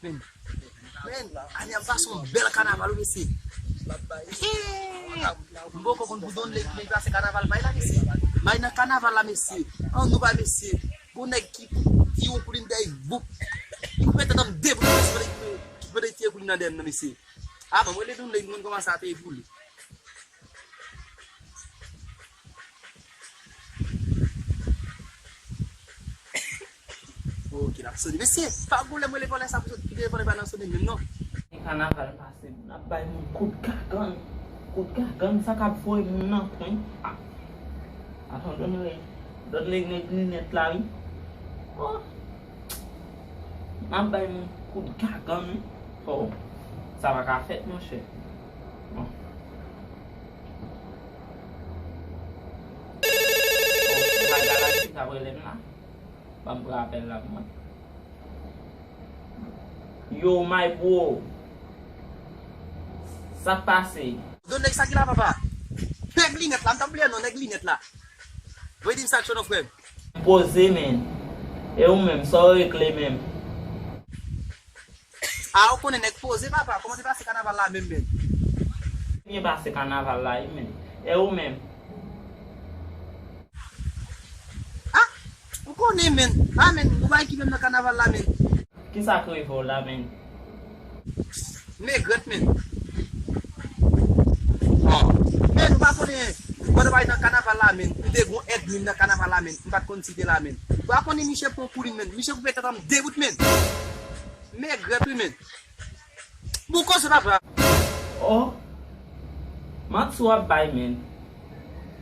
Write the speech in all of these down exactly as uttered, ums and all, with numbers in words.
Men, men, ane a pase yon bèl kanaval, wi, mesye. Hee! M poko konn pou don nèg ki pase kanaval bay la, mesye. Bay nan kanaval la, mesye. An nou bay, mesye. Gon nèg ki tire yon koulin dèyè boup. Li koupe tèt an m de boup, mesye, ki mete tire koulin nan dèyè m nan, mesye. A, ban m rele don nèg, mwen kòmanse a peye pou li. Ok, l ap sone. Mesye, pa gon lè mwen leve lè sa pou sot, kite lè pa nan sone menm non. Kanaval pase, n ap bay moun kout gagann. Kout gagann, sa k ap voye moun nan pwen. A. Atann, don nèg, don nèg, nèg linèt la, wi. Oh. N ap bay moun kout gagann, wi. Oh. Sa pa ka fèt, monchè. Bon. Bon, se pa Galaxy k ap rele m la. Ban m pran apèl la pou mwen. Yo, my bro. Sa k pase? Don nèg sa ki la, papa? Nèg linèt la, m t ap bliye non, nèg linèt la. Voye di m sa k cho non, frè m. Poze, men. E ou menm, sa w regle menm? A, ou konnen nèg poze, papa. Kòman te pase kanaval la menm, men? Byen pase kanaval la, wi, men. E ou menm? A, ou konnen, men. A, men, ou pa ekipe m nan kanaval la, men. Kisa k rive w la, men? Megrèt, men. Bon. Men, ou pa konnen, pandan m al nan kanaval la, men, m te gon èdmi m nan kanaval la, men. M pa t konn site la, men. Ou pa konnen miche pran koulin, men. Miche koupe tèt an m de bout, men. Megrèt, wi, men. Bon koze, papa. Oh. Manti w ap bay, men.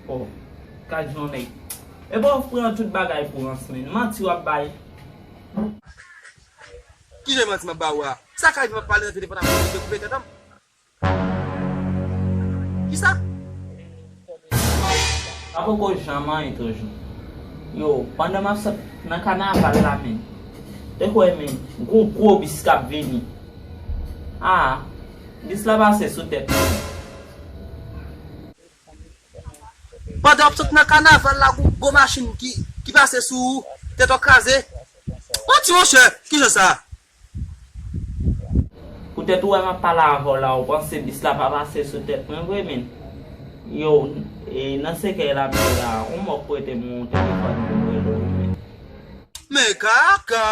Oh. Gad jan nèg. E bon, w pran tout bagay pou rans, men. Manti w ap bay. Ki jan manti m ap ba ou a? Sa k rive m ap pale nan telefòn ap koupe tèt an m. Kisa? Pa poko janm anyen toujou. Yo, pandan m ap sot nan kanaval la, men. Te kwè, men, gon gwo bis k ap vini. A, bis la pase sou tèt mwen. Pandan w ap sot nan kanaval la, gwo, gwo machin ki, ki pase sou ou, tèt ou kraze. Manti, monchè, ki jan sa? Poutèt ou wè m ap pale avè w la, ou panse bis la pa pase sou tèt mwen vre, men? Yo, e nan senkè lapli la, yon mò prete m yon telefòn pou m rele w, men. Men kaka!